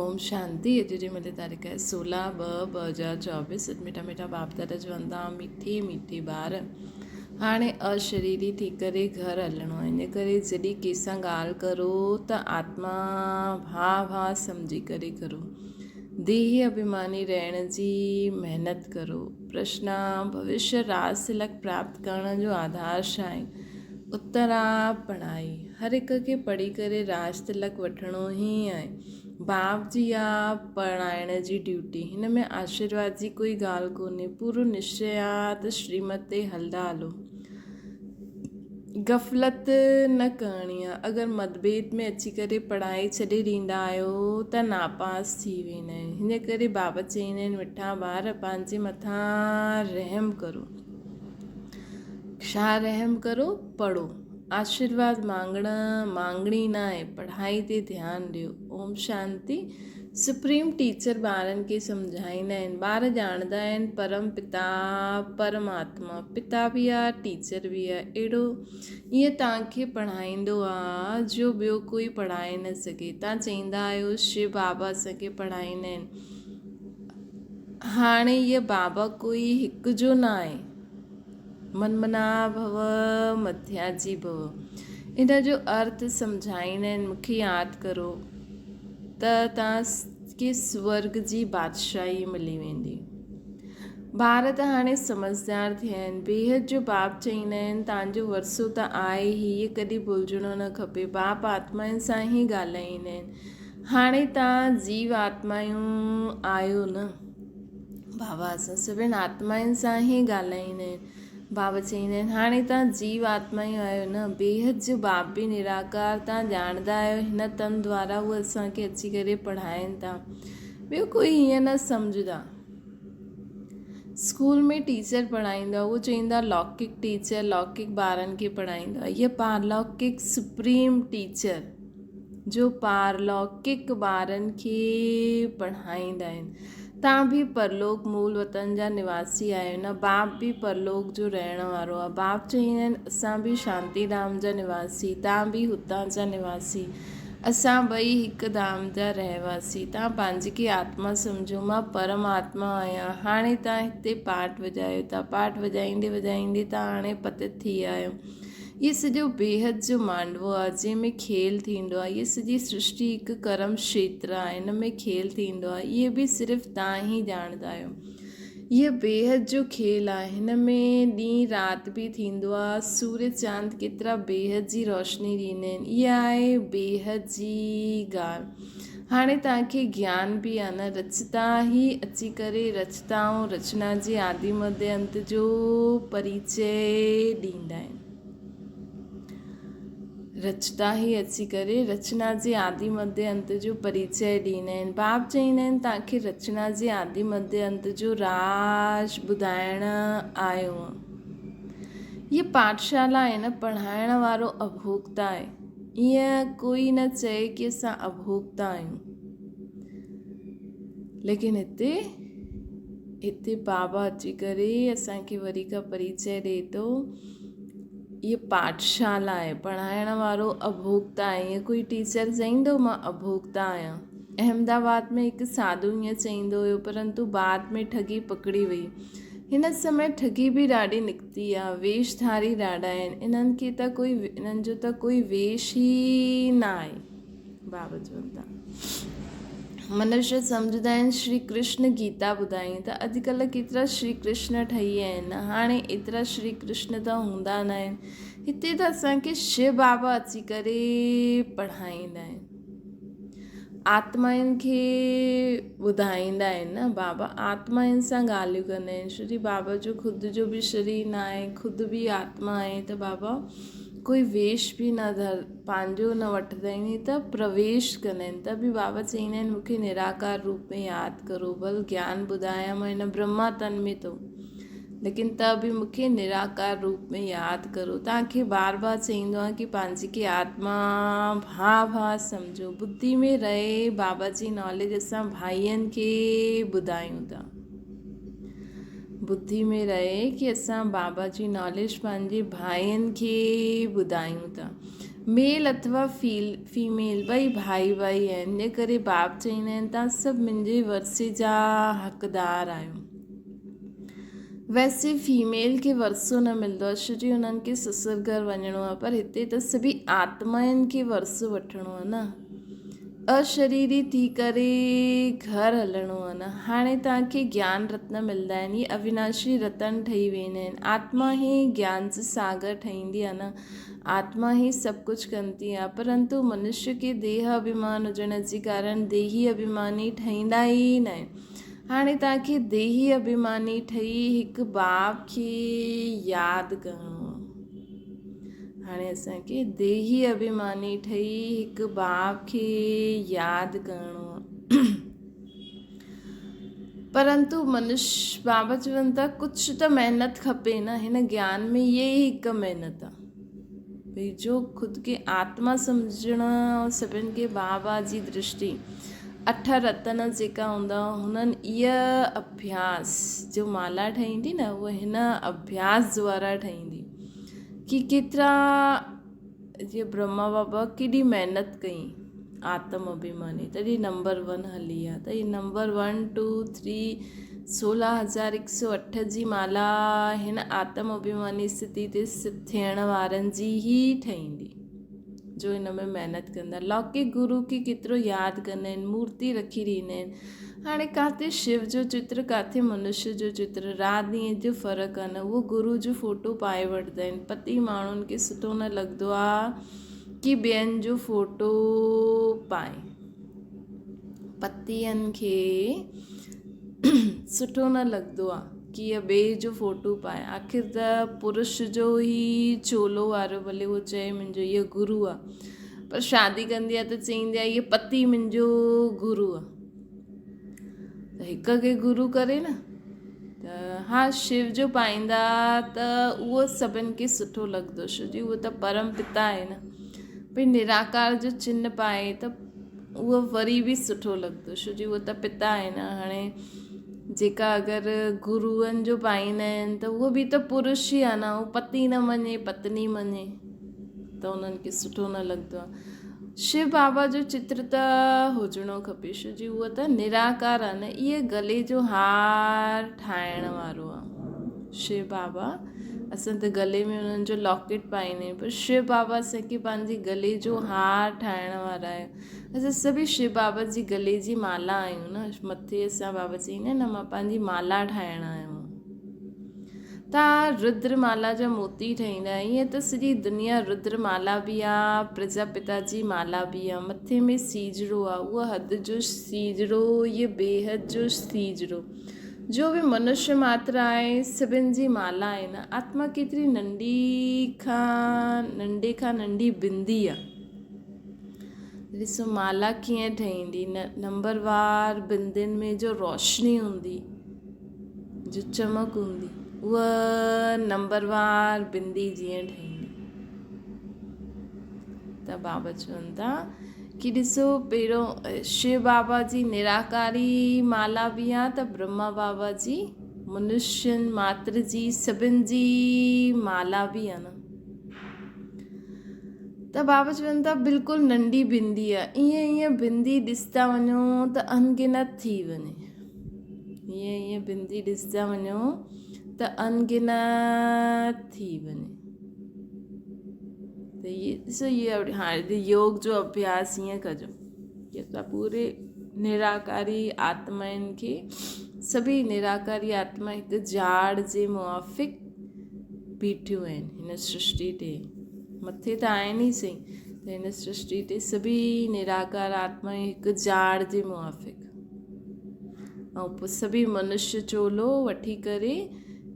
اوم شانتي اڄ جي ملي تاريخ آهي 16 2 2024 اڄ مٺا مٺا باپ دادا چون ٿا مٺي مٺي ٻار هاڻي اشريري ٿي ڪري گهر هلڻو آهي ان ڪري جڏهن ڪنهن سان ڳالهه ڪرو ته آتما ڀاء ڀاء سمجهي ڪري ڪرو ديهي اڀيماني رهڻ جي محنت ڪرو پرشنا ڀوشيه راز تلڪ پراپت ڪرڻ جو آڌار ڇا آهي اترا پڙهائي هر هڪ کي پڙهي ڪري راج تلڪ وٺڻو ئي آهي. باپ جي آ پڙهائڻ جي ڊيوٽي. هن ۾ آشيرواد جي ڪوئي ڳالهه ڪونهي. پورو نشچي آ ته شريمت تي هلدا هلو. غفلت نه ڪرڻي آ. اگر متڀيد ۾ اچي ڪري پڙهائي ڇڏي ڏيندا آهيو ته ناپاس ٿي ويندا آهيو. هن ڪري بابا چئيندا آهن مٺا ٻار پنهنجي مٿان رحم ڪرو. ڇا رحم ڪرو؟ پڙهو. آشيرواد مانگڻ مانگڻي ناهي، پڙهائي تي ڌيان ڏيو. اوم شانتي. سپريم ٽيچر ٻارن کي سمجهائيندا آهن. ٻار ڄاڻندا آهن پرم پتا پرماتما پتا به آ ٽيچر به آ. اهڙو ائين توهان کي پڙهائيندو آ جو ٻيو ڪوئي پڙهائي نه سگهي. توهان چئيندا آهيو شو بابا اسان کي پڙهائيندا آهن. هاڻي هيء بابا ڪوئي هڪ جو نه آهي. من منا ڀو مڌياجي ڀو. ان جو ارٿ سمجهائيندا آهن مون کي ياد ڪرو ته توهان کي سورڳ جي بادشاهي ملي ويندي. ٻار ته هاڻي سمجهدار ٿيا آهن. بيحد جو باپ چئيندا آهن توهان جو ورثو ته آهي هيء ڪڏهن ڀلجڻو نه کپي. باپ آتمائن سان ئي ڳالهائيندا آهن. هاڻي توهان جيو آتمايون آهيو نه؟ بابا اسان سڀن آتمائن سان ئي ڳالهائيندا آهن. بابا چئيندا آهن، هاڻي توهان جيو آتمايون آهيو نه؟ بيحد جو باپ به نراڪار توهان ڄاڻندا آهيو، هن تن دوارا هو اسان کي اچي ڪري پڙهائين ٿا. ٻيو ڪوئي ائين نه سمجهندا. اسڪول ۾ ٽيچر پڙهائيندو آهي، اهو چئيندا لوڪڪ ٽيچر لوڪڪ ٻارن کي پڙهائيندو آهي. هيء پارلوڪڪ سپريم ٽيچر جو پارلوڪڪ ٻارن کي پڙهائيندا آهن. توهان به پرلوڪ مول وطن جا نواسي آهيو نه؟ باپ به پرلوڪ جو رهڻ وارو آهي. باپ چئيندا آهن، اسان به شانتي ڌام جا نواسي، توهان به هتان جا نواسي. اسان ٻئي هڪ ڌام جا رهواسي. توهان پنهنجي کي آتما سمجهو، مان پرم آتما آهيان. هاڻي توهان هتي پاٽ وڄايو ٿا. پاٽ وڄائيندي وڄائيندي توهان هاڻي پتت ٿي ويا آهيو. هيء سڄو بيحد جو مانڊوو آهي، جنهن ۾ کيل ٿيندو آهي. هيء سڄي سرشٽي هڪ ڪرم کيتر آهي، ان ۾ کيل ٿيندو آهي. اهي به صرف توهان ئي ڄاڻندا آهيو. هيء بيحد جو کيل آهي. هن ۾ ڏينهن رات به ٿيندو آهي. سورج چاند ڪيترا بيحد جي روشني ڏيندا آهن. اها آهي بيحد جي ڳالهه. هاڻي توهان کي گيان به آهي نه. رچتا ئي اچي ڪري رچتا ۽ رچنا جي آدي مڌ انت جو پريچي ڏيندا آهن. رچتا ئي اچي ڪري رچنا جي آدي مڌ انت جو پريچي ڏيندا آهن. باپ چئيندا آهن توهان کي رچنا جي آدي مڌ انت جو راز ٻڌائڻ آيو آهيان. هيء پاٺشالا آهي نه پڙهائڻ وارو اڀوڪتا آهي. ائين ڪوئي نه چئي ڪي اسان اڀوڪتا آهيون. ليڪن هتي هتي بابا اچي ڪري اسان کي وري کان پريچي ڏئي ٿو. هيء پاٺشالا آهي، پڙهائڻ وارو اڀوڪتا آهي. ائين ڪوئي ٽيچر چئيندو مان اڀوڪتا آهيان. احمد آباد ۾ هڪ ساڌو ائين چئيندو هيو پرنتو بعد ۾ ٺڳي پڪڙي وئي. هن سمي ٺڳي به ڏاڍي نڪتي آ، ويش ڌاري ڏاڍا آهن، انهن کي ته ڪوئي انهن جو ته ڪوئي ويش ئي نه آهي. بابا چون ٿا. منشيه سمجهندا آهن شري ڪرشن گيتا ٻڌائين ته اڄڪلهه ڪيترا شري ڪرشن ٺهي ويا آهن هاڻي ايترا شري ڪرشن ته هوندا نه آهن هتي ته اسان کي شو بابا اچي ڪري پڙهائيندا آهن آتمائن کي ٻڌائيندا آهن نه بابا آتمائن سان ڳالهيون ڪندا آهن شري بابا جو خود جو به شرير نه آهي خود به آتما آهي ته بابا ڪوئي ويش به نه ڌر پنهنجو نه وٺندا آهن هي ته پرويش ڪندا آهن ته به بابا چئيندا آهن مون کي نراڪار روپ ۾ ياد ڪرو ڀل گيان ٻڌايان مان هن برهما تن ۾ ٿو ليڪن ته به مون کي نراڪار روپ ۾ ياد ڪرو توهان کي بار بار چئيندو آهيان ڪي پنهنجي کي آتما ڀاء ڀاء سمجهو ٻڌي ۾ رهي بابا جي ناليج اسان ڀائين کي ٻڌايون ٿا. ٻڌي ۾ رهي ڪي اسان بابا جي ناليج پنهنجي ڀائين کي ٻڌايون ٿا. ميل اٿوا فيل فيميل ٻئي ڀائي ڀائي آهن، ان ڪري باپ چئيندا آهن توهان سڀ منهنجي ورثي جا حقدار آهيو. ويسي فيميل کي ورثو نه ملندو آهي ڇو جي انهن کي سسر گهر وڃڻو آهي پر هتي ته سڀئي آتمائن کي ورثو وٺڻو آهي نه اشريري ٿي ڪري گهر هلڻو آهي نه هاڻي توهان کي گيان رتن ملندا آهن هي اويناشي رتن ٺهي ويندا آهن آتما هي گيان جو ساگر ٺهيندي آهي نه آتما هي سڀ ڪجهه ڪندي آهي پرنتو منشيه کي ديهه اڀيمان هجڻ جي ڪارڻ ديهي اڀيماني ٺهيندا ئي نه آهن هاڻي توهان کي ديهي اڀيماني ٺهي هڪ باپ کي ياد ڪرڻو آهي هاڻي اسان کي ديهي اڀيماني ٺهي هڪ باپ کي ياد ڪرڻو آهي پرنتو منش بابا چون ٿا ڪجهه ته محنت کپي نه هن گيان ۾ اهي ئي هڪ محنت آ ڀئي جو خود کي آتما سمجهڻ ۽ سڀن کي بابا جي درشٽي اٺ رتن جيڪا هوندا هنن اها اڀياس جو مالا ٺهيندي نه اها هن اڀياس دوارا ٺهيندي ڪي ڪيترا جيئن برهما بابا ڪيڏي محنت ڪئي آتم اڀيماني تڏهن نمبر ون هلي آ ته هي نمبر ون ٽو ٿري سولهه هزار هڪ سو اٺ جي مالا هن آتم اڀيماني اسٿتي تي ٿيڻ وارن جي ئي ٺهيندي جو هن ۾ محنت ڪندا لوڪڪ گرو کي ڪيترو ياد ڪندا آهن مورتي رکي ڏيندا آهن هاڻي ڪاٿي شو جو چتر ڪاٿي منشيه جو چتر رات ڏينهن جو فرق آ نه اهو گرو جو فوٽو پائي وٺندا آهن پتي ماڻهن کي سٺو نه لڳندو آ ڪي ٻين جو فوٽو پائي پتين کي سٺو نه لڳندو آ ڪي ٻئي جو فوٽو پائي آخر ته پرش جو ئي چولو وارو ڀلي اهو چئي منهنجو اهو گرو آ پر شادي ڪندي آ ته چئيندي آ اهو پتي منهنجو گرو آ ته هڪ کي گرو ڪري نه ته ها شو جو پائيندا ته اهو سڀن کي سٺو لڳندو ڇو جي اهو ته پرم پتا آهي نه ڀئي نراڪار جو چنه پائي ته اهو وري به سٺو لڳندو ڇو جي اهو ته پتا آهي نه هاڻي جيڪا اگر گروئن جو پائيندا آهن ته اهو به ته پرش ئي آهي نه اهو پتي نه مڃي پتني مڃي ته انهن کي سٺو نه لڳندو آهي. شو بابا جو چتر ته هجڻو کپي شو جي اهو ته نراڪار آهي نه اهي گلي جو هار ٺاهڻ وارو آهي شو بابا اسان ته گلي ۾ انهن جو لاڪيٽ پائيندا آهيون پر شو بابا اسان کي پنهنجي گلي جو هار ٺاهڻ وارا آهي اسان سڀئي شو بابا جي گلي جي مالا آهيون نه مٿي اسان بابا چئيندا آهن نه مان پنهنجي مالا ٺاهڻ آيو آهيان تان ردر مالا جا موتي ٺهيندا ائين ته سڄي دنيا ردر مالا به آ پرجاپتا جي مالا به آ مٿي ۾ سيجڙو آ اهو حد جو سيجڙو اهي بيحد جو سيجڙو جو به منشي ماتر آهي سڀن جي مالا آهي نه آتما ڪيتري ننڍي کان ننڍي کان ننڍي بندي آ ڏسو مالا ڪيئن ٺهيندي نمبر وار بندين ۾ جو روشني هوندي جو چمڪ هوندي اها نمبر وار بندي جيئن ٺهيندي ته بابا چون ٿا ڪي ڏسو پهريون شو بابا جي نراڪاري مالا به آ ته برهما بابا جي منشين ماتر جي سڀن جي مالا به آ نه ته بابا چون ٿا بلڪل ننڍي بندي آ ائين ائين بندي ڏسندا وڃو ته انگنت ٿي وڃي ائين ائين بندي ڏسندا وڃو ته انگنت ٿي وڃي ته هي ڏسو هي هاڻي يوگ جو اڀياس ائين ڪجو ڪي اسان پوري نراڪاري آتمائن کي سڀئي نراڪاري آتما هڪ جاڙ جي موافق بيٺيون آهن هن سرشٽي تي مٿي ته آهن ئي سهي ته هن سرشٽي تي سڀئي نراڪار آتمائون هڪ جاڙ جي موافق ۽ پوء سڀئي منشي چولو وٺي ڪري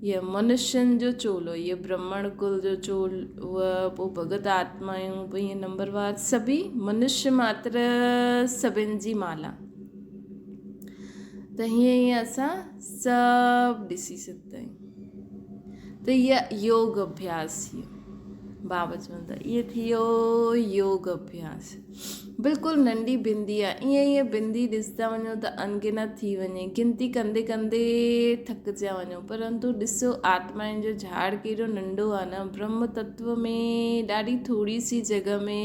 يا منشين جو چولو يا برهمڻ ڪل جو چولو پوء ڀڳت آتمائون پوء ائين نمبر وار سڀئي منشي ماتر سڀن جي مالا ته هيئن هيئن اسان سڀ ڏسي سگهندا آهيون ته هيء يوگ اڀياس ٿي ويو. بابا چون ٿا اهي ٿي ويو يوگ اڀياس. بلڪل ننڍي بندي آ ائين ائين بندي ڏسندا وڃو ته انگنت ٿي وڃي گنتي ڪندي ڪندي ٿڪجيا وڃو پرنتو ڏسو آتمائن جو جھاڙ ڪيڏو ننڍو آ نه برهم تتو ۾ ڏاڍي ٿوري سي جڳهه ۾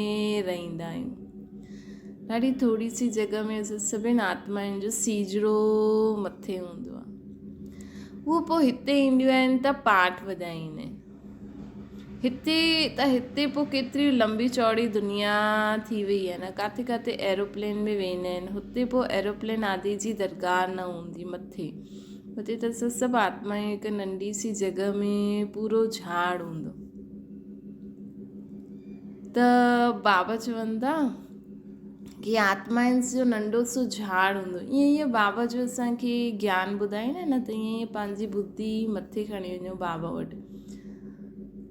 رهندا آهيون ڏاڍي ٿوري سي جڳهه ۾ اسان سڀن آتمائن جو سيجڙو مٿي هوندو آ اهو پوء هتي اينديون آهن ته پاٺ وڄائيندا آهن هتي ته هتي پوء ڪيتري لمبي چوڙي دنيا ٿي وئي آهي نه ڪاٿي ڪاٿي ايروپلين ۾ ويندا آهن هتي پوء ايروپلين آدي جي درڪار نه هوندي مٿي هتي ته اسان سڀ آتمائون هڪ ننڍي سي جڳهه ۾ پورو جھاڙ هوندو ته بابا چون ٿا ڪي آتمائن جو ننڍو سو جھاڙ هوندو ائين ائين بابا جو اسان کي گيان ٻڌائيندا نه ته ائين ائين پنهنجي ٻڌي مٿي کڻي وڃو بابا وٽ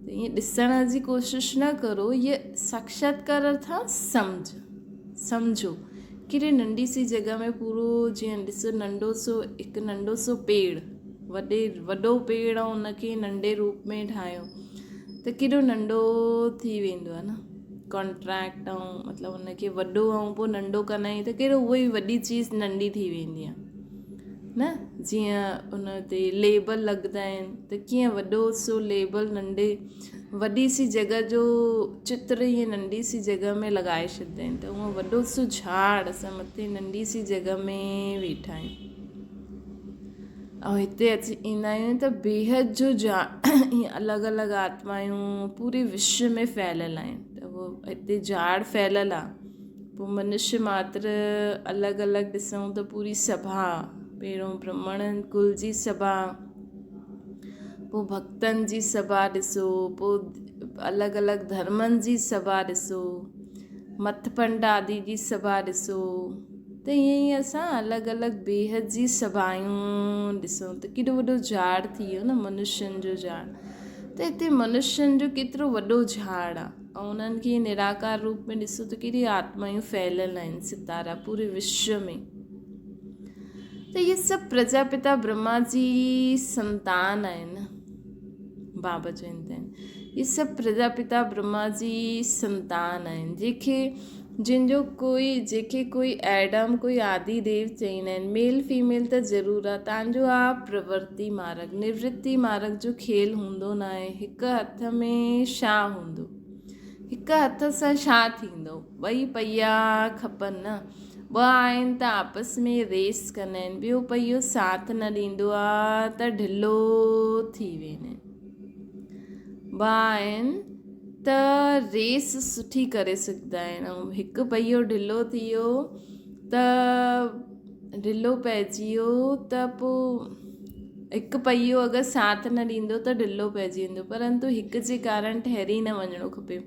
ته ائين ڏسڻ جي ڪوشش نه ڪرو هيء ساکشاتڪار ارٿات سمجھ سمجھو ڪهڙي ننڍي سي جڳهه ۾ پورو جيئن ڏسو ننڍو سو هڪ ننڍو سو پيڙ وڏي وڏو پيڙ ۽ ان کي ننڍي روپ ۾ ٺاهيو ته ڪيڏو ننڍو ٿي ويندو آهي نه ڪانٽريڪٽ ۽ مطلب ان کي وڏو ۽ پوء ننڍو ڪندا آهيون ته ڪهڙو اهو ئي وڏي چيز ننڍي ٿي ويندي آهي نه جيئن ان تي ليبل لڳندا آهن ته ڪيئن وڏو سو ليبل ننڍي وڏي سي جڳهه جو چتر ائين ننڍي سي جڳهه ۾ لڳائي ڇڏيندا آهن ته اهو وڏو سو جھاڙ اسان مٿي ننڍي سي جڳهه ۾ ويٺا آهيون ۽ هتي اچي ايندا آهيون ته بيحد جو جا ائين الڳ الڳ آتمايون پوري وشو ۾ ڦهليل آهن ته اهو هتي جھاڙ ڦهليل آهي پوء منشي ماتر الڳ الڳ ڏسون ته پوري سڀا پهريون برهمڻ ڪل جي سڀا پوء ڀڳتن جي سڀا ڏسو پوء الڳ الڳ ڌرمن جي سڀا ڏسو مٿپنڊ آدي جي سڀا ڏسو ته ائين ئي اسان الڳ الڳ بيحد جي سڀايون ڏسون ته ڪيڏو وڏو جھاڙ ٿي ويو نه منشين جو جھاڙ ته هتي منشين جو ڪيترو وڏو جھاڙ آ ۽ انهن کي نراڪار روپ ۾ ڏسو ته ڪيڏي آتمايون ڦهليل آهن ستارا پوري وشو ۾ ته اهي سڀ پرجاپتا برهما جي سنتان آهن بابا چون ٿا اهي سڀ پرجاپتا برهما جي سنتان آهن جيڪي جن جو ڪوئي جيڪي ڪوئي ايڊم ڪوئي آدي ديو چئيندا آهن ميل فيميل ته ضرور آ تان جو آ پرورتي مارگ نورتي مارگ جو کيل هوندو ناهي هڪ هٿ ۾ ڇا هوندو هڪ هٿ سان ڇا ٿيندو ٻئي پهيا کپن نه ٻه آهن ته آپس ۾ ريس ڪندا آهن ٻيو پهيو ساٿ نه ڏيندو آ ته ڍلو ٿي ويندا آهن ٻه آهن ته ريس سٺي ڪري سگهندا آهن ۽ هڪ پهيو ڍلو ٿي ويو ته ڍلو پئجي ويو ته پوء هڪ پهيو اگر ساٿ نه ڏيندو ته ڍلو پئجي ويندو پرنتو هڪ جي ڪارڻ ٺهري نه وڃڻو کپي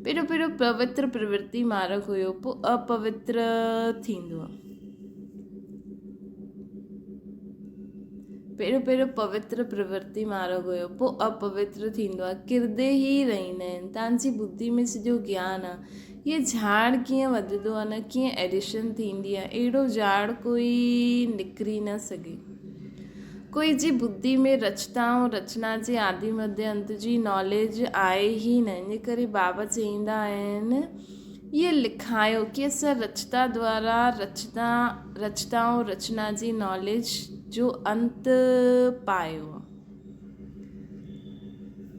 پهريون پهريون پوتر پرورتي مارگ هيو پوء اپوتر ٿيندو آهي پهريون پهريون پوتر پرورتي مارڳ هيو، پوء اپوتر ٿيندو آهي. ڪردي ئي رهندا آهن. تان جي ٻڌي ۾ سڄو گيان آهي. هيء جھاڙ ڪيئن وڌندو آهي نه ڪيئن ايڊيشن ٿيندي آهي. اهڙو جھاڙ ڪوئي نڪري نه سگهي. ڪوئي جي ٻڌي ۾ رچتا ۽ رچنا جي آدي مڌ انت جي ناليج آهي ئي نه. ان ڪري بابا چئيندا آهن. اهي لکايو ڪي اسان رچتا دوارا رچنا رچتا ۽ رچنا جي ناليج جو انت پايو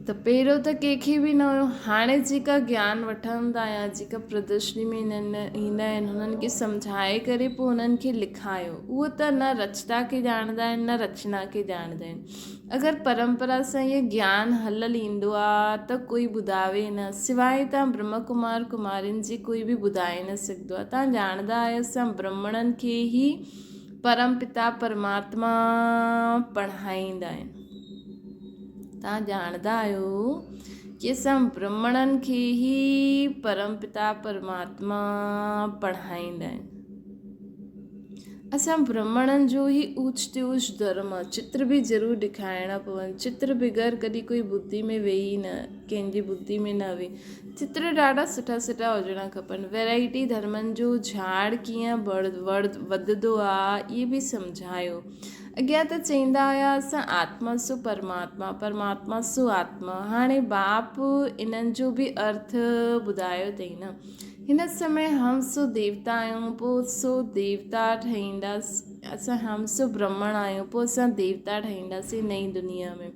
ته پهريون ته ڪنهن کي به نه هيو هاڻي جيڪا گيان وٺن ٿا يا جيڪا پردرشني ۾ ايندا آهن هنن کي سمجهائي ڪري پوء هنن کي لکايو اهو ته نه رچتا کي ڄاڻندا آهن نه رچنا کي ڄاڻندا آهن اگر پرمپرا سان اهي گيان هليل ايندو آ ته ڪوئي ٻڌاوي نه، سواء تان برهما ڪمار ڪمارين جي ڪوئي به ٻڌائي نه سگهندو آ. تان ڄاڻندا آهيو اسان برهمڻن کي ئي پرم پتا پرماتما پڙهائيندا آهن. تان ڄاڻندا آهيو ڪي اسان برهمڻن کي ئي پرم پتا پرماتما پڙهائيندا آهن. اسان برهمڻن جو هي اوچ تي اوچ ڌرم آ. چتر به ضرور ڏيکارڻا پون. چتر بغير ڪڏهن ڪوئي ٻڌي ۾ ويهي نه، ڪنهن جي ٻڌي ۾ نه ويهي. چتر ڏاڍا سٺا سٺا هجڻا کپن. ويرائٽي ڌرمن جو جھاڙ ڪيئن وڌندو آ، اهي به سمجهايو. اڳيان ته چئيندا هيا اسان آتما سو پرماتما، پرماتما سو آتما. هاڻي باپ انهن جو به ارٿ ٻڌايو اٿئي نه. هن سمي هم سو ديوتا آهيون، پوء سو ديوتا ٺهينداس. اسان هم سو برهمڻ آهيون، پوء اسان ديوتا ٺهينداسين نئين دنيا ۾.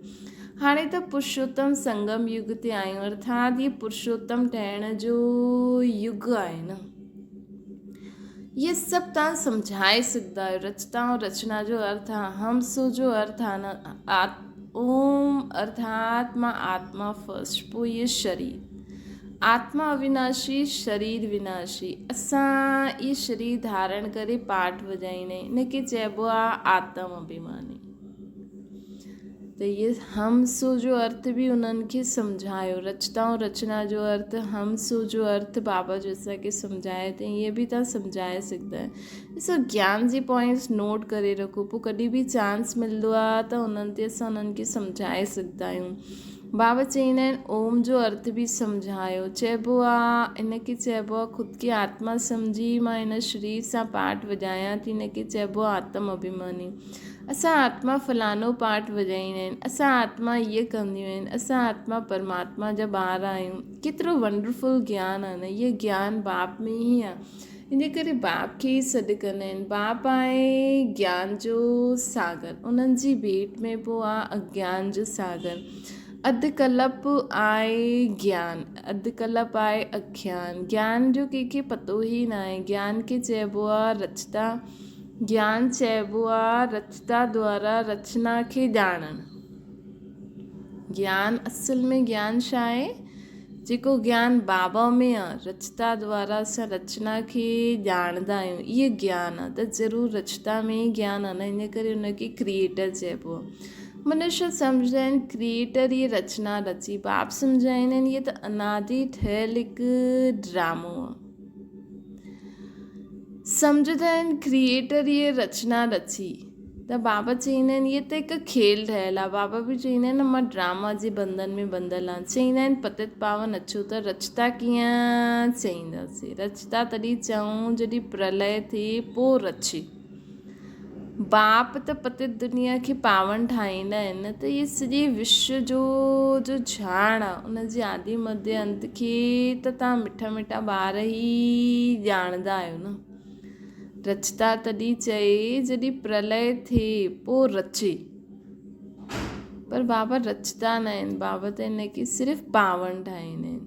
هاڻي ته پرشوتم سنگم يگ تي آهيون، ارٿات هي پرشوتم ٺهڻ جو يگ آهي نه. اهي سڀ توهان سمجهائي سگهندا آهيو. رچتا ۽ رچنا جو ارٿ آهي هم سو جو ارٿ آهي نه اوم ارٿات مان آتما فرسٽ پوء اهي شرير. آتما اويناشي شرير وناشي. اسان اهي شرير ڌارڻ ڪري پاٺ وڄائيندا آهيون ان کي چئبو آهي آتم اڀيماني. ته اهي هم سو جو ارٿ به انهن کي سمجهايو. رچتا ۽ رچنا جو ارٿ، هم سو جو ارٿ بابا جو اسان کي سمجهايو اٿئي اهي به توهان سمجهائي سگهندا آهيو. ڏسو گيان جي پوائنٽس نوٽ ڪري رکو پوء ڪڏهن به چانس ملندو آهي ته انهن تي اسان انهن کي سمجهائي سگهندا آهيون. بابا چئيندا آهن اوم جو ارٿ به سمجهايو. چئبو آهي ان کي چئبو آهي خود کي آتما سمجهي مان هن شرير سان پاٺ وڄايان ٿي ان کي چئبو آهي آتم اڀيماني. اسان آتما فلاڻو پارٽ وڄائيندا آهن، اسان آتما هيء ڪنديون آهن، اسان آتما پرماتما جا ٻار آهيون. ڪيترو ونڊرفل گيان آهي نه، اهو گيان باپ ۾ ئي آهي. ان ڪري باپ کي ئي سڏ ڪندا آهن. باپ آهي گيان جو ساگر، انهن جي ڀيٽ ۾ پوء آهي اگيان جو ساگر. اڌ ڪلپ آهي گيان، اڌ ڪلپ آهي اگيان. گيان جو ڪنهن کي پتو ئي ناهي. گيان کي چئبو آهي رچتا. گيان چئبو آ رچتا دوارا رچنا کي ڄاڻڻ. گيان اصل ۾ گيان ڇا آهي؟ جيڪو گيان بابا ۾ آ، رچتا دوارا اسان رچنا کي ڄاڻندا آهيون، اهو گيان آ ته ضرور رچتا ۾ ئي گيان آ نه، ان ڪري ان کي ڪريئيٽر چئبو آ. منشيه سمجهندا آهن ڪريئيٽر هيء رچنا رچي، باپ سمجهائيندا آهن هيء ته انادي ٺهيل هڪ ڊرامو آ. سمجهندا آهن ڪريئيٽر هيء رچنا رچي ته بابا چئيندا آهن هيء ته هڪ کيل ٺهيل آهي بابا به چئيندا آهن مان ڊراما جي بنڌن ۾ ٻڌل آهيان چئيندا آهن پتت پاون اچو ته رچتا ڪيئن چئينداسين رچتا تڏهن چئون جڏهن پرلئه ٿئي پوء رچي. باپ ته پتت دنيا کي پاون ٺاهيندا آهن ته اهي سڄي وشو جو جو جھاڻ آهي ان جي آدي مڌي انت کي ته توهان مٺا مٺا ٻار ئي ڄاڻندا آهيو نه. رچتا تڏهن چئي جڏهن پرلئه ٿئي پوء رچي. پر بابا رچتا نه آهن بابا ته ان کي صرف پاون ٺاهيندا آهن.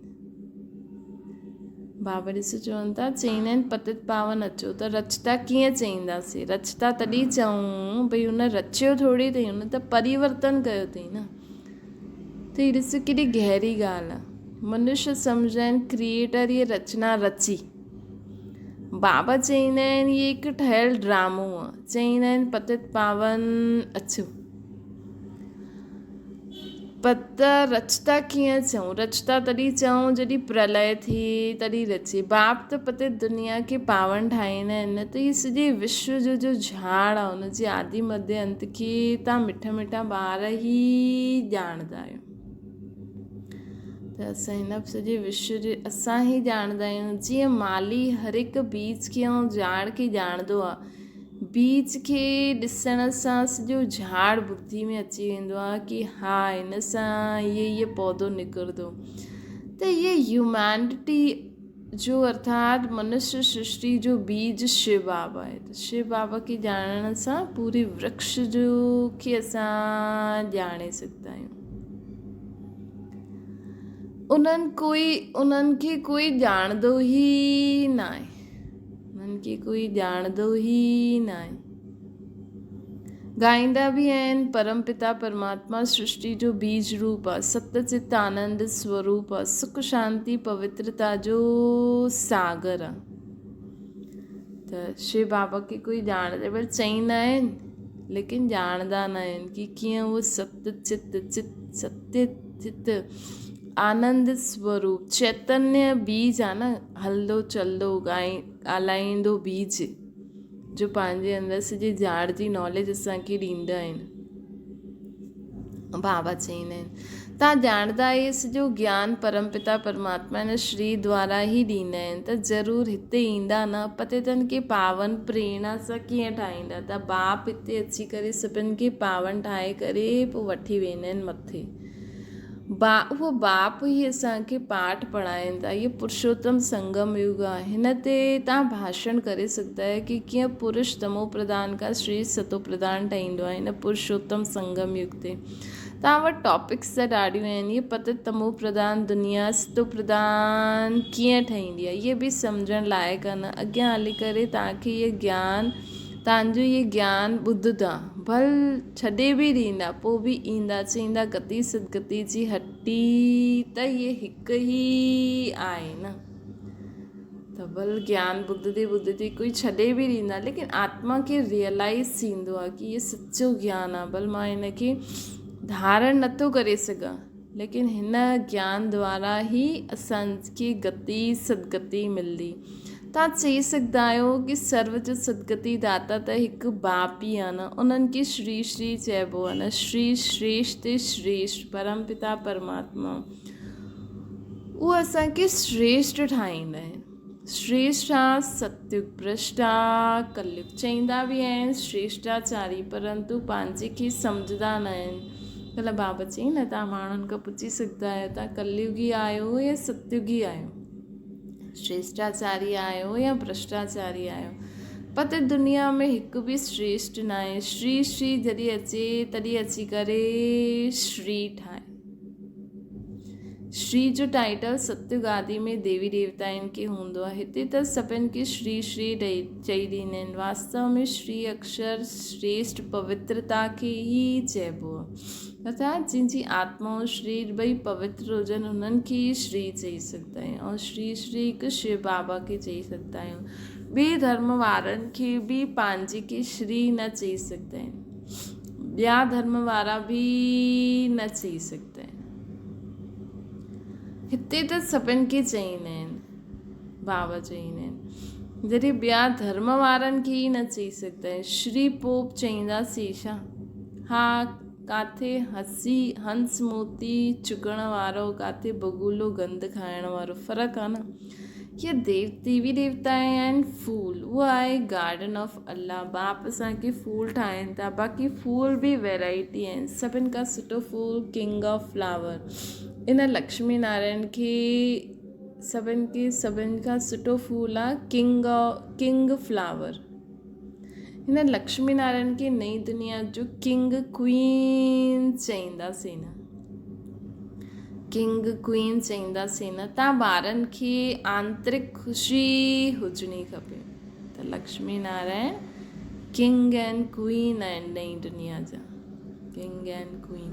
بابا ڏسو چون ٿا چئيندا آهن پتت پاون اچو ته رچتا ڪيئن چئينداسين رچتا تڏهن چئون ڀئي هن رچيو ٿوري اٿئي هن ته پريورتن ڪيو اٿئي نه ته هي ڏسو ڪيڏي گهري ڳالهه آهي منشيه سمجهندا آهن ڪريئيٽر هيء رچنا رچي بابا چئيندا آهن هي هڪ ٺهيل ڊرامو آهي چئيندا آهن پتت پاون اچو پت رچتا ڪيئن چئون؟ رچتا تڏهن چئون جڏهن پرلئه ٿئي تڏهن رچي. باپ ته پتت دنيا کي پاون ٺاهيندا آهن نه ته هي سڄي وشو جو جو جھاڙ آهي ان جي آدي مڌي انت کي توهان مٺا مٺا ٻار ئي ڄاڻندا آهيو ته اسان هن سڄي وشو جي اسان ئي ڄاڻندا آهيون جيئن مالي هر هڪ بيج کي ۽ جھاڙ کي ڄاڻندو آهي بيج کي ڏسڻ سان سڄو جھاڙ ٻڌي ۾ اچي ويندو آهي ڪي ها هن سان هيء هيء پودو نڪرندو ته هيء هيومينٽي جو ارٿات منشيه سرشٽي جو بيج شو بابا آهي ته شو بابا کي ڄاڻڻ سان پوري ورڪش جو کي اسان ڄاڻي سگهندا آهيون انهن ڪوئي انهن کي ڪوئي ڄاڻندو ئي ناهي انهن کي ڪوئي ڄاڻندو ئي ناهي. ڳائيندا به آهن، پرم پتا پرماتما سرشٽي جو بيج روپ آ، ست چت آنند سوروپ آ، سک شانتي پوترتا جو ساگر آ. ته شو بابا کي ڪوئي ڄاڻندي پر چئيندا آهن ليڪن ڄاڻندا نه آهن ڪي ڪيئن اهو ست چت چت ستي چت آنند سوروپ چيتنيه بيج آ نه هلندو چلندو ڳائي ڳالهائيندو بيج جو پنهنجي اندر سڄي جھاڙ جي ناليج اسان کي ڏيندا آهن بابا چئيندا آهن توهان ڄاڻندا آهيو سڄو گيان پرم پتا پرماتما هن شرير دوارا ئي ڏيندا آهن ته ضرور هتي ايندا نه پتيتن کي پاون پريرڻا سان ڪيئن ٺاهيندا ته باپ هتي اچي ڪري سڀن کي پاون ٺاهي ڪري پوء وٺي ويندا آهن مٿي با اهو باپ ئي اسان کي پاٺ پڙهائين ٿا اهو پرشوتم سنگم يگ آهي هن تي توهان ڀاشڻ ڪري سگهندا آهيو ڪي ڪيئن پرش تمو پرڌان کان شرير ستو پرڌان ٺهيندو آهي هن پرشوتم سنگم يگ تي توهان وٽ ٽاپڪس ته ڏاڍيون آهن اهي پتت تمو پرڌان دنيا ستو پرڌان ڪيئن ٺهيندي آهي اهي به سمجهڻ لائق آهن اڳيان هلي ڪري توهان کي اهي گيان توهان جو اهي گيان ٻڌندا ڀل ڇڏي به ڏيندا پوء به ايندا چئيندا گتي سدگتي جي هٽي ته اهي هڪ ئي آهي نه. ته ڀل گيان ٻڌندي ٻڌندي ڪوئي ڇڏي به ڏيندا ليڪن آتما کي ريئلائز ٿيندو آهي ڪي هي سچو گيان آهي ڀل مان هن کي ڌارڻ نٿو ڪري سگهان ليڪن هن گيان دوارا ئي اسانکي گتي سدگتي ملندي تان چئي سگهندا آهيو ڪي سرو جو سدگتي داتا ته هڪ باپ ئي آهي نه انهن کي شري شري چئبو آهي نه شري شريشت شريشت پرم پتا پرماتما اهو اسان کي شريشٽ ٺاهيندا آهن. شريشٽا ستيگ ڀرشٽا ڪليگ چئيندا به آهن شريشٽاچاري پرنتو پنهنجي کي سمجهندا نه آهن. ڪلهه بابا چئي نه توهان ماڻهن کان پڇي سگهندا آهيو توهان ڪليگي آهيو يا ستيگي آهيو شريشٽاچاري آهيو يا ڀرشٽاچاري آهيو پت دنيا ۾ هڪ به شريشٽ ناهي شري شري جڏهن اچي تڏهن اچي ڪري شري ٺاهي. شري جو ٽائيٽل ستيگ آدي ۾ ديوي ديوتائن کي هوندو آهي. هتي ته سڀن کي شري شري چئي ڏيندا آهن. واستو ۾ شري اڪشر شريشٽ پوترتا کي ئي چئبو آهي. ارٿات جن جي آتما ۽ شرير ٻئي پوتر هجن انهن کي ئي شري چئي سگهندا آهيون ۽ شري شري هڪ شو بابا کي چئي سگهندا آهيون. ٻئي ڌرم وارن کي به پنهنجي کي شري نه چئي سگهندا آهن. ٻيا ڌرم وارا به نه چئي سگهندا آهن. هتي ته سڀن کي چئيندا آهن، بابا چئيندا آهن. جڏهن ٻيا ڌرم وارن کي ئي نه چئي سگهندا آهن. شري پوپ چئينداسين ڇا؟ ها، ڪاٿي هسي هنس موتي چڳڻ وارو، ڪاٿي بگولو گند کائڻ وارو، فرق آهي نه. هي ديو ديوي ديوتا آهن ڦول اهو آهي گارڊن آف الله باپ اسان کي ڦول ٺاهين ٿا باقي ڦول به ويرائٽي آهن سڀن کان سٺو ڦول ڪنگ آف فلاور ان لڪشمي نارائڻ کي سڀن کي سڀن کان سٺو ڦول آهي ڪنگ ڪنگ فلاور هن لڪشمي نارائڻ کي نئين دنيا جو ڪنگ ڪوئين چئينداسين نه ڪنگ ڪوئين چئينداسين نه تان ٻارن کي آنترڪ خوشي هجڻي کپي ته Lakshmi Narayan king and queen آهن نئين دنيا جا ڪنگ اينڊ ڪوئين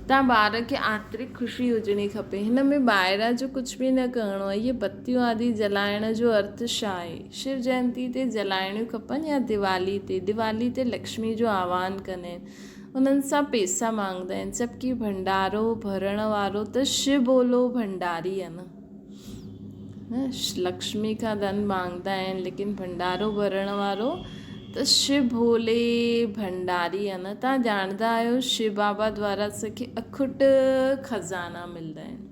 تان ٻار کي آنترڪ خوشي هجڻي کپي هن ۾ ٻاهران جو ڪجهه به نه ڪرڻو آهي اهي بتيون آدي جلائڻ جو ارٿ ڇا آهي شو جينتي تي جلائڻيون کپن يا ديوالي تي ديوالي تي لڪشمي جو آواهن ڪندا آهن انهن سان پيسا مانگدا آهن جبڪه ڀنڊارو ڀرڻ وارو ته شو ڀولو ڀنڊاري آهي نه لڪشمي کان ڌن مانگدا آهن ليڪن ڀنڊارو ڀرڻ وارو ته شو ڀولي ڀنڊاري آهي نه توهان ڄاڻندا آهيو شو بابا دوارا اسان کي اکٽ خزانا ملدا آهن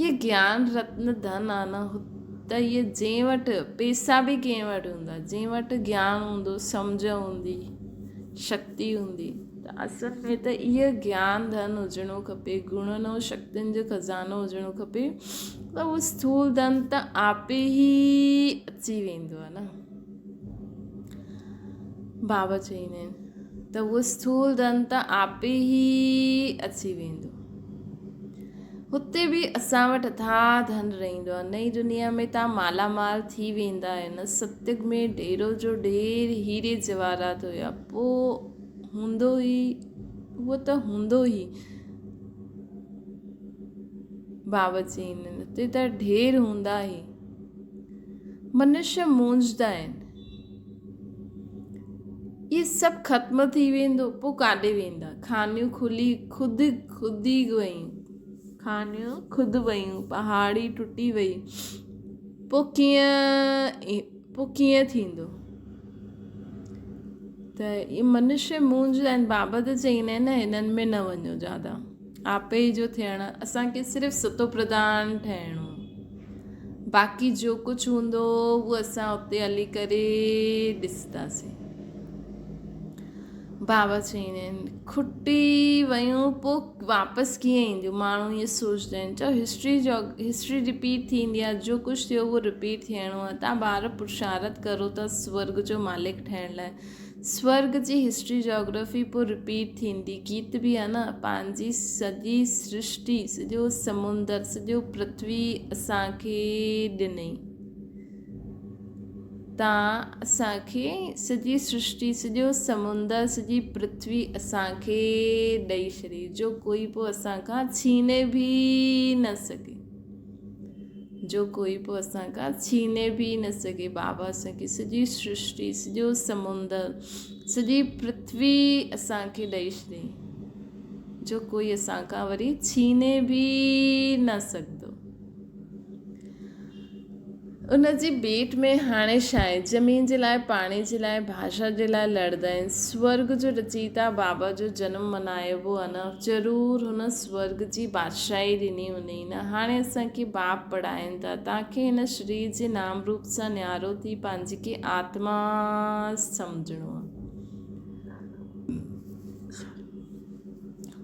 هي گيان رتن ڌن آهي نه ته هي جنهن وٽ پيسا به ڪنهن وٽ هوندا جنهن وٽ گيان هوندو سمجهه هوندي شڪتي هوندي ته اصل ۾ ته اهو گيان ڌن هجڻو کپي، گڻن ۽ شڪتين جو خزانو هجڻو کپي ته اهو اسٿول ڌن ته آپي ئي اچي ويندو آهي نه. بابا چئيندا آهن ته اهو اسٿول ڌن ته آپي ئي اچي ويندو. هتي به اسان وٽ اٿاهه ڌن رهندو آهي. نئين دنيا ۾ توهان مالا مال ٿي ويندا آهيو نه ستيگ ۾ ڍيرو جو ڍير هيري جواهرات هيا پوء هوندو ئي اهو ته هوندو ئي بابا چئين هتي ته ڍير هوندا ئي منشيه مونجهندا آهن. اهي سڀ ختم ٿي ويندو پوء ڪاڏي ويندا؟ خانيون کلي خود خودي ويون، خانيون خود ويون، پهاڙي ٽٽي وئي، پوء ڪيئن پوء ڪيئن ٿيندو؟ ته اهي منشيه مونجهه آهن بابت چئيندا آهن نه هنن ۾ نه وڃو زياده. آپي جو ٿيڻ، اسان کي صرف ستو پرڌان ٺهڻو، باقي جو ڪجهه هوندو اهو اسان اتي هلي ڪري ڏسنداسين. بابا چئيندا آهن کٽي ويون پوء واپس ڪيئن اينديون؟ ماڻهو ائين سوچدا آهن، چئو هسٽري جو هسٽري رپيٽ ٿيندي آهي، جو ڪجهه ٿيو اهو رپيٽ ٿيڻو آهي. تان ٻار پرشارت ڪرو ٿا سورگ جو مالڪ ٺهڻ لاء. سورگ جي هسٽري جاگرافي پوء رپيٽ ٿيندي. گيت به آهي نه، پنهنجي سڄي سرشٽي، سڄو سمندر، سڄو پرٿوي اسان کي ڏنئي. تان اسان کي سڄي سرشٽي، سڄو سمندر، سڄي پرٿوي اسان کي ڏئي ڇڏي، جو ڪوئي پوء اسان کان ڇيني به نه سگهي. جو ڪوئي پوء اسان کان ڇيني به نه سگهي. بابا اسان کي سڄي سرشٽي، سڄو سمندر، سڄي پرٿوي اسان کي ڏئي ڇڏي، جو ڪوئي اسان کان وري ڇيني به نه سگهندو. ان جي ڀيٽ ۾ هاڻي شايد زمين جي لاء، پاڻي جي لاء، ڀاشا جي لاء لڙندا آهن. سورڳ جو رچيتا بابا جو جنم منائبو آهي نه؟ ضرور هن سورڳ جي بادشاهي ڏني هوندئي نه؟ هاڻي اسان کي باپ پڙهائين ٿا، توهان کي هن شرير جي نام روپ سان نيارو ٿي پنهنجي کي آتما سمجهڻو آهي.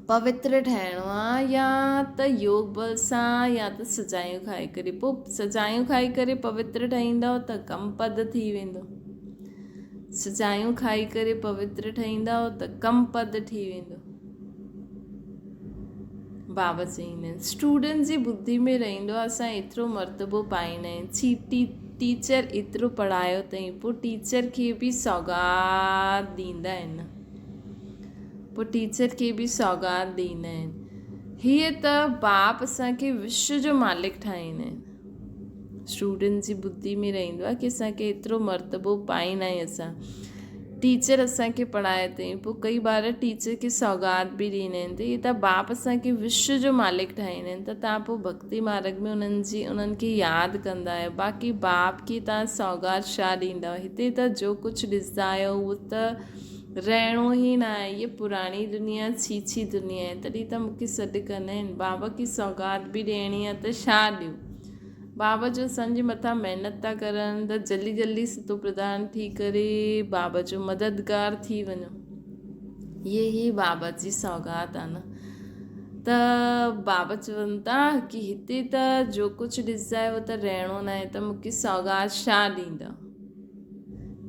پوتر ٺهڻو آ يا ته يوگ بل سان يا ته سزايون کائي ڪري پوء سزايون کائي ڪري پوتر ٺهيندؤ ته ڪم پد ٿي ويندو سزايون کائي ڪري پوتر ٺهيندؤ ته ڪم پد ٿي ويندو بابا چئيندا آهن اسٽوڊنٽ جي ٻڌي ۾ رهندو آ اسان ايترو مرتبو پائيندا آهن چي ٽي ٽيچر ايترو پڙهايو اٿئي پوء ٽيچر کي به سوغات ڏيندا آهن پوء ٽيچر کي به سوغات ڏيندا آهن. هيء ته باپ اسان کي وشو جو مالڪ ٺاهيندا آهن. اسٽوڊنٽ جي ٻڌي ۾ رهندو آهي ڪي اسان کي ايترو مرتبو پائيندا آهيون اسان. ٽيچر اسان کي پڙهائي اٿئي پوء ڪئي ٻار ٽيچر کي سوغات به ڏيندا آهن ته هي ته باپ اسان کي وشو جو مالڪ ٺاهيندا آهن ته تان پوء ڀڳتي مارگ ۾ انهن جي انهن کي ياد ڪندا آهيو باقي باپ کي تان سوغات ڇا ڏيندا هتي ته جو ڪجهه ڏسندا آهيو اهو ته رهڻو ئي نه آهي. هيء پراڻي دنيا ڇيڇي دنيا آهي. تڏهن ته مون کي سڏ ڪندا آهن. بابا کي سوغات به ڏيڻي آهي ته ڇا ڏيون؟ بابا جو اسان جي مٿان محنت ٿا ڪرن ته جلدي جلدي ستو پرڌان ٿي ڪري بابا جو مددگار ٿي وڃو. هيء ئي بابا جي سوغات آهي نه؟ ته بابا چون ٿا ڪي هتي ته جو ڪجهه ڏسجانء اهو ته رهڻو ناهي ته مون کي سوغات ڇا ڏيندا؟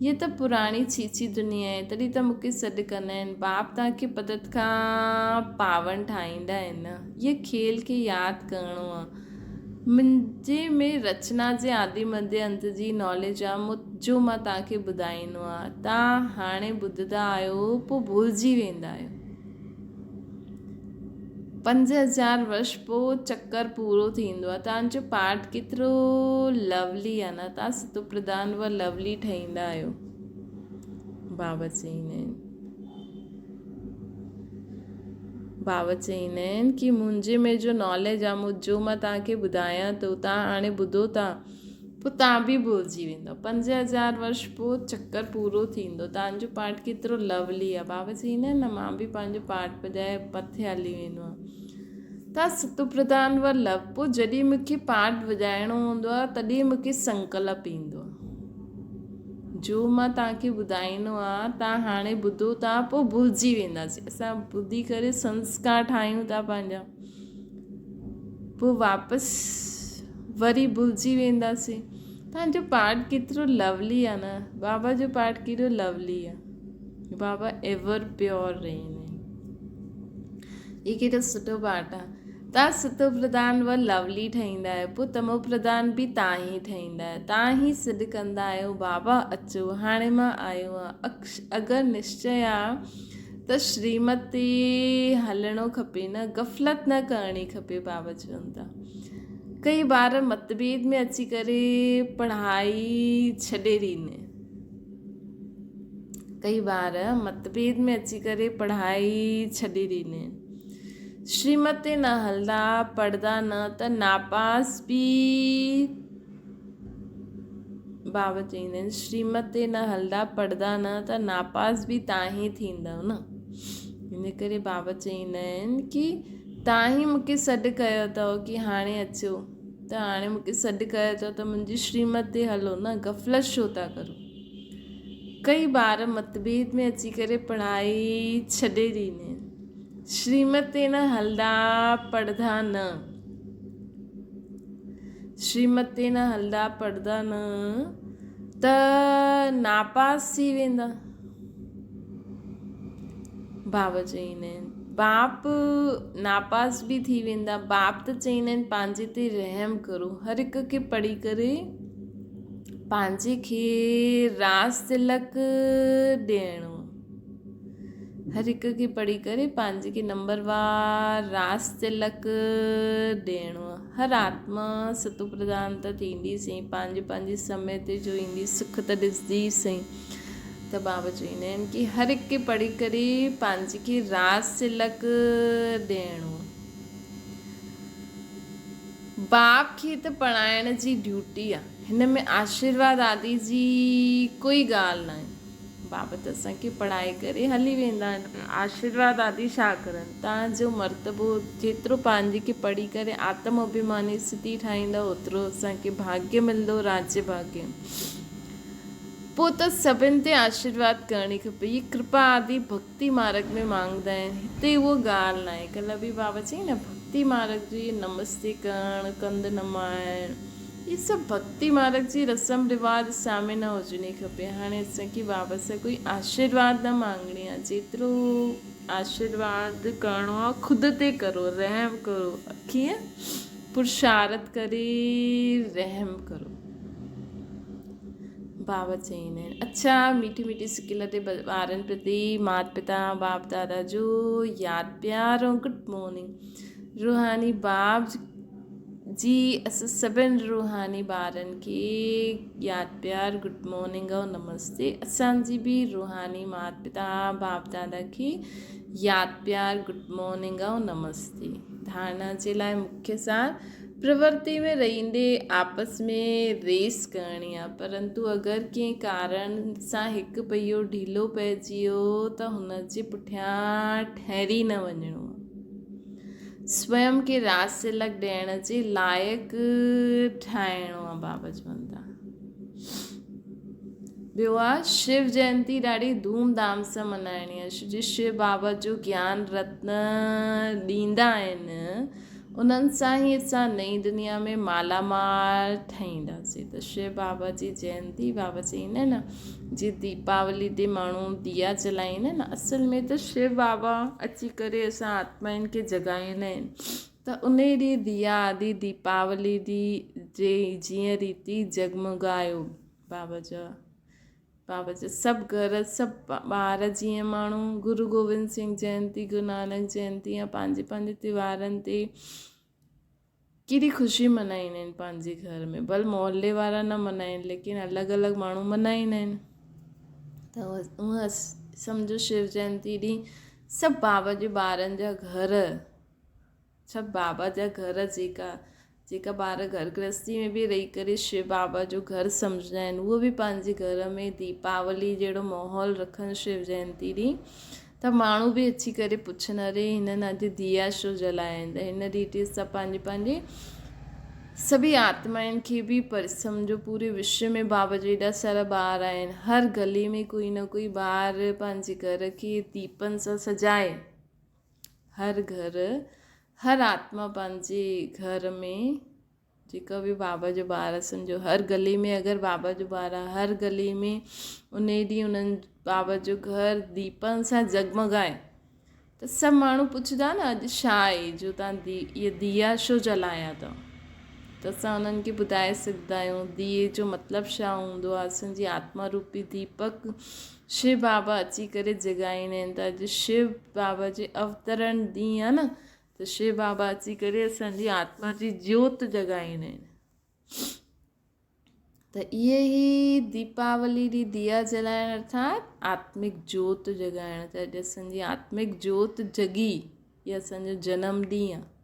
هيء ته پراڻي ڇيڇي دنيا آهي، تڏهن ته مون کي سڏ ڪندا آهن. باپ توهان کي پتت کان پاون ٺاهيندا آهن نه. هيء کيل کي ياد ڪرڻو آهي. منهنجي ۾ رچنا جي آدي مڌي انت جي ناليج آهي، جو مان توهان کي ٻڌائيندو آهيان. توهان هاڻي ٻڌندا آهيو، پوء ڀلجي ويندا آهيو. 5000 ورش پوء چڪر پورو ٿيندو آهي. توهان جو پارٽ ڪيترو لولي آهي نه توهان ستو پرڌان و لولي ٺهيندا آهيو. بابا چئيندا آهن بابا چئيندا آهن ڪي منهنجي ۾ جو ناليج آهي جو مان توهان کي ٻڌايان ٿو توهان هاڻي ٻڌو ٿا پوء توهان به ڀلجي ويندؤ. 5000 ورش پوء چڪر پورو ٿيندو. توهان جو پارٽ ڪيترو لولي آهي. بابا چئيندا آهن نه مان به پنهنجو پارٽ بجائي پٿي هلي ويندو آهيان. توهان ستو پرڌان و لو. پوء جڏهن مون کي پارٽ وڄائڻو هوندو آهي تڏهن مون کي سنڪلپ ايندو آهي. جو مان توهان کي ٻڌائيندو آهيان توهان هاڻي ٻڌو ٿا پوء ڀلجي وينداسين. اسان ٻڌي ڪري سنسڪار ٺاهيون ٿا پنهنجا. پوء واپس وري ڀلجي وينداسين. توهان جو پارٽ ڪيترو لولي آ نه. بابا جو پارٽ ڪيڏو لولي آ. بابا ايور پيور رهندا آهن. هي ڪيڏو سٺو پارٽ آ. توهان ستو پرڌان و لولي ٺهيندا آهيو پوء تمو پرڌان به توهان ئي ٺهيندا آهيو. توهان ئي سڏ ڪندا آهيو بابا اچو هاڻي مان آيو آهيان. اگر نشچي آ ته شريمت تي هلڻو کپي نه غفلت نه ڪرڻي کپي بابا چون ٿا ڪئي ٻار متڀيد ۾ اچي ڪري پڙهائي ڇڏي ڏيندا آهن ڪئي ٻار متڀيد ۾ اچي ڪري پڙهائي ڇڏي ڏيندا آهن شريمت تي نه هلندا پڙهندا نه ته ناپاس به بابا چئيندا آهن شريمت تي نه هلندا پڙهندا نه ته ناپاس به تان ئي ٿيندؤ نه ان ڪري بابا چئيندا آهن ڪي توهان ئي مون کي سڏ ڪيو اٿو ڪي هاڻي اچو ته هاڻي مون کي سڏ ڪيو اٿو ته منهنجي شريمت تي هلو نه غفلت ڇو ٿا ڪرو. ڪئي ٻار متڀيد ۾ اچي ڪري پڙهائي ڇڏي ڏيندا آهن. شريمت تي نه هلندا پڙهندا نه. شريمت تي نه هلندا پڙهندا نه ته ناپاس ٿي ويندا. بابا چئيندا آهن باپ ناپاس به ٿي ويندا باپ ته چئيندا آهن پنهنجي تي رحم ڪرو هر هڪ کي پڙهي ڪري پنهنجي کي راز تلڪ ڏيڻو هر هڪ کي پڙهي ڪري پنهنجي کي نمبر وار راز تلڪ ڏيڻو هر آتما ستو پرڌان ته ٿيندي سين پنهنجي پنهنجي سمي تي جو ايندي سک ته ڏسندي سين ته بابا چئيندا آهن ڪي هر هڪ کي پڙهي ڪري پنهنجي کي راز تلڪ ڏيڻو. باپ کي ته پڙهائڻ جي ڊيوٽي آ هن ۾ آشيرواد آدي جي ڪوئي ڳالهه ناهي. بابا ته اسان کي پڙهائي ڪري هلي ويندا آهن آشيرواد آدي ڇا ڪرن. توهان جو مرتبو جيترو پنهنجي کي پڙهي ڪري آتم اڀيماني اسٿتي ٺاهيندا اوترو اسان کي ڀاڳيه ملندو راجيه ڀاڳيه. پوء ته سڀن تي آشيرواد ڪرڻي کپي. هي ڪرپا آدي ڀڳتي مارڳ ۾ مانگدا آهن. هتي اهو ڳالهه ناهي. ڪلهه به بابا چيائين نه ڀڳتي مارڳ جو اهي نمستي ڪرڻ، ڪنڌ نمائڻ، اهي سڀ ڀڳتي مارڳ جي رسم رواج اسان ۾ نه هجڻي کپي. هاڻي اسان کي بابا سان ڪوئي آشيرواد نه مانگڻي آهي. جيترو آشيرواد ڪرڻو آهي خود تي ڪرو، رحم ڪرو. ڪيئن؟ پرشارت ڪري رحم ڪرو. بابا چئيندا آهن اڇا ميٺي ميٺي سڪيل تي ٻارن پرتي مات پتا باپ دادا جو ياد پيار ۽ گڊ مارننگ روحاني باپ جي اسان سڀن روحاني ٻارن کي ياد پيار گڊ مارننگ ۽ نمستي اسان جي به روحاني مات پتا باپ دادا کي ياد پيار گڊ مارننگ ۽ نمستي ڌارڻا جي لاء مکيه سار پرورتي ۾ رهندي آپس ۾ ريس ڪرڻي آ پرنتو اگر ڪنهن ڪارڻ سان هڪ پهيو ڍيلو پئجي ويو ته هن جي پٺيان ٺهري نه وڃڻو آ. سويم کي راز تلڪ ڏيڻ جي لائق ٺاهڻو آ بابا چون ٿا. ٻيو آ شو جينتي ڏاڍي ڌوم ڌام سان منائڻي آ ڇو جو شو بابا جو گيان رتن ڏيندا آهن انهن سان ئي اسان نئين دنيا ۾ مالا مال ٺهينداسين ته شو بابا جي جينتي بابا چئيندا آهن نه جي ديپاولي تي ماڻهو ديا جلائيندا آهن نه اصل ۾ ته شو بابا اچي ڪري اسان آتمائن کي جڳائيندا آهن ته ان ڏينهن ديا آدي ديپاولي the جي جيئن ريتي جڳمڳايو بابا جا بابا جا سڀ گهر سڀ ٻار جيئن ماڻهو گرو گوبند سنگهه جينتي گرو نانڪ جينتي يا پنهنجي پنهنجي تيوهارن تي ڪيڏي خوشي ملهائيندا آهن پنهنجي گهر ۾ ڀل محلي وارا نه ملهائين ليڪن الڳ الڳ ماڻهو ملهائيندا آهن ته هونء سمجهو شو جينتي ڏينهن سڀ بابا جي ٻارن جا گهر سڀ بابا جا گهر جيڪا جيڪا ٻار گهر گرهستي ۾ به رهي ڪري شو بابا جو گهر سمجهندا آهن اهو به پنهنجي گهر ۾ ديپاولي جهڙو ماحول رکن شو جينتي ڏينهن ته ماڻهو به اچي ڪري پڇن اري هنن اڄ ديا ڇو جلايا آهن ته هن ريتي سان پنهنجي پنهنجي سڀئي آتمائن کي به پر سمجهو پوري وشو ۾ بابا جا ايڏا سارا ٻار آهن هر گلي ۾ ڪوئي نه ڪوئي ٻار پنهنجي گهر کي ديپن سان سجائي هر گهر، هر آتما پنهنجي گهر ۾ جيڪا به بابا جو ٻار سمجهو هر گلي ۾ اگر بابا جو ٻار آهي هر گلي ۾ ان ڏينهن انهن بابا جو گهر ديپن سان جڳمڳائي ته سڀ ماڻهو پڇندا نه اڄ ڇا آهي جو تان the اهي ديا ڇو جلايا اٿو ته اسان انهن کي ٻڌائي سگهندا آهيون ديي جو مطلب ڇا هوندو آهي اسان جي آتما روپي ديپڪ شو بابا اچي ڪري جڳائيندا آهن ته اڄ شو بابا جي اوترڻ ڏينهن آهي نه ته شو بابا اچي ڪري اسان جي آتما جي جوت جڳائيندا آهن ته اهي ئي ديپاولي ڏينهن ديا جلائڻ ارٿات آتمڪ جوت جڳائڻ ته اڄ اسان جي آتمڪ جوت جڳي اهي اسان جو جنم ڏينهن آهي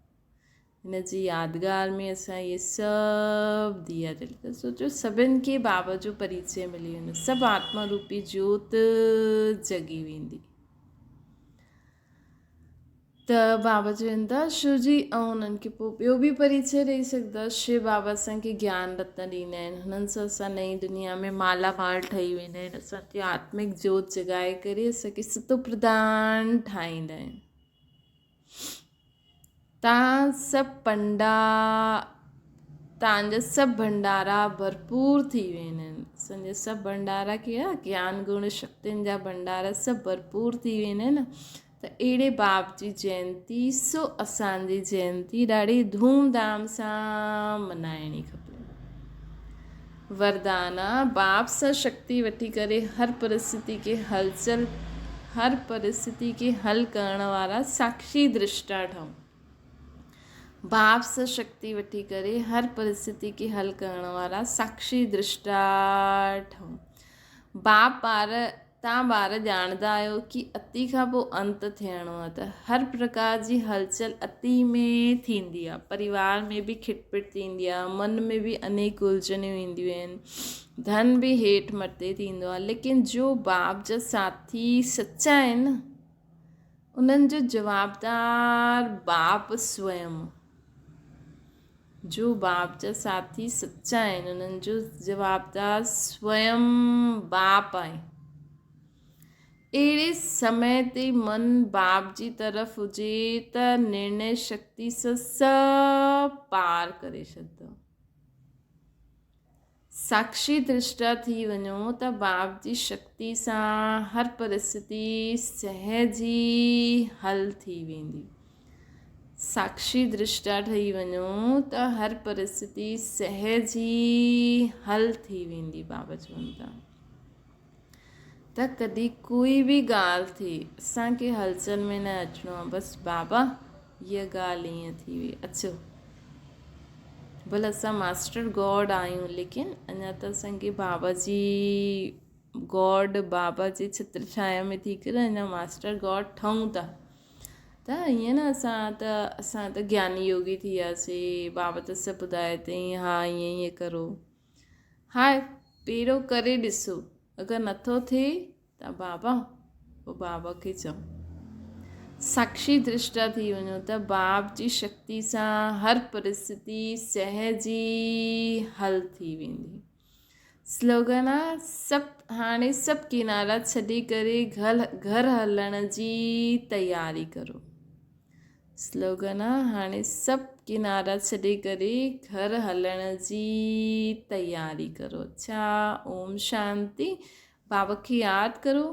هن جي يادگار ۾ اسان اهي سڀ ديا جلي ته سوچو سڀن کي بابا جو پريچي ملي ويندو سڀ آتما روپي جوت جڳي ويندي. ته بابا چون ٿا شو جي ۽ انهن کي پوء ٻيو به پريچي ڏئي سگهندا شو بابا اسان کي گيان رتن ڏيندا آهن هنن سان اسان نئين دنيا ۾ مالا مال ٺهي ويندا آهن اسان کي آتمڪ جوت جڳائي ڪري اسان کي ستو پرڌان ٺاهيندا آهن تان سڀ پنڊا تان جا سڀ ڀنڊارا ڀرپور ٿي ويندا آهن اسان جا سڀ ڀنڊارا ڪهڙا گيان گڻ شڪتين جا ڀنڊارا سڀ ڀرپور ٿي ويندا آهن ته اهڙي باب جي جينتي سو اسان جي جينتي ڏاڍي ڌوم ڌام سان منائڻي کپي. وردان، باب سان شڪتي وٺي ڪري هر پرستتي کي هلچل هر پرستتي کي حل ڪرڻ وارا ساکشي درشٽا ٺهون. باب سان شڪتي وٺي ڪري هر پرستتي کي حل ڪرڻ وارا ساکشي درشٽا ٺهون. باب ٻار تان ٻار ڄاڻندا آهيو ڪي اتي کان پوء انت ٿيڻو آهي ته هر پرڪار جي هلچل اتي ۾ ٿيندي آهي پريوار ۾ به کٽ پٽ ٿيندي آهي من ۾ به انيڪ الجهنيون اينديون آهن ڌن به هيٺ مٿي ٿيندو آهي ليڪن جو باپ جا ساٿي سچا آهن انهن جو جوابدار باپ سويم جو باپ جا ساٿي سچا آهن انهن جو جوابدار سويم باپ آهي. اهڙي سمي تي من باپ جي طرف هجي ته نرڻي شڪتي سان سڀ پار ڪري ڇڏندو. ساکشي درشٽا ٿي وڃو ته باپ جي شڪتي سان هر پرستتي سهج ئي حل ٿي ويندي. ساکشي درشٽا ٺهي وڃو ته هر پرستتي سهج ئي حل ٿي ويندي. بابا چون ٿا ته ڪڏهن ڪوئي به ڳالهه ٿئي اسان کي هلچل ۾ نه اچڻو آهي بس بابا هيء ڳالهه ائين ٿي وئي اچو ڀل اسان ماسٽر گاڊ آهيون ليڪن اڃا ته اسان کي بابا جي گاڊ بابا جي ڇتر ڇايا ۾ ٿي ڪري اڃا ماسٽر گاڊ ٺهون ٿا ته ائين نه اسان ته اسان ته گياني يوگي ٿي وياسي بابا ته سڀ ٻڌائي اٿئي ها ائين ائين ڪرو ها پهريون ڪري ڏسو اگر نٿو ٿئي ته بابا پوء بابا کي چئو. ساکشي درشٽا ٿي وڃو ته باب جي شڪتي سان هر پرستتي سهج ئي حل ٿي ويندي. سلوگن آ سڀ هاڻي سڀ ڪنارا ڇڏي ڪري گهر هلڻ جي تياري ڪرو. سلوگن آ هاڻي سڀ ڪنارا ڇڏي ڪري گهر هلڻ جي تياري ڪرو. اڇا اوم شانتي. بابا کي ياد ڪرو.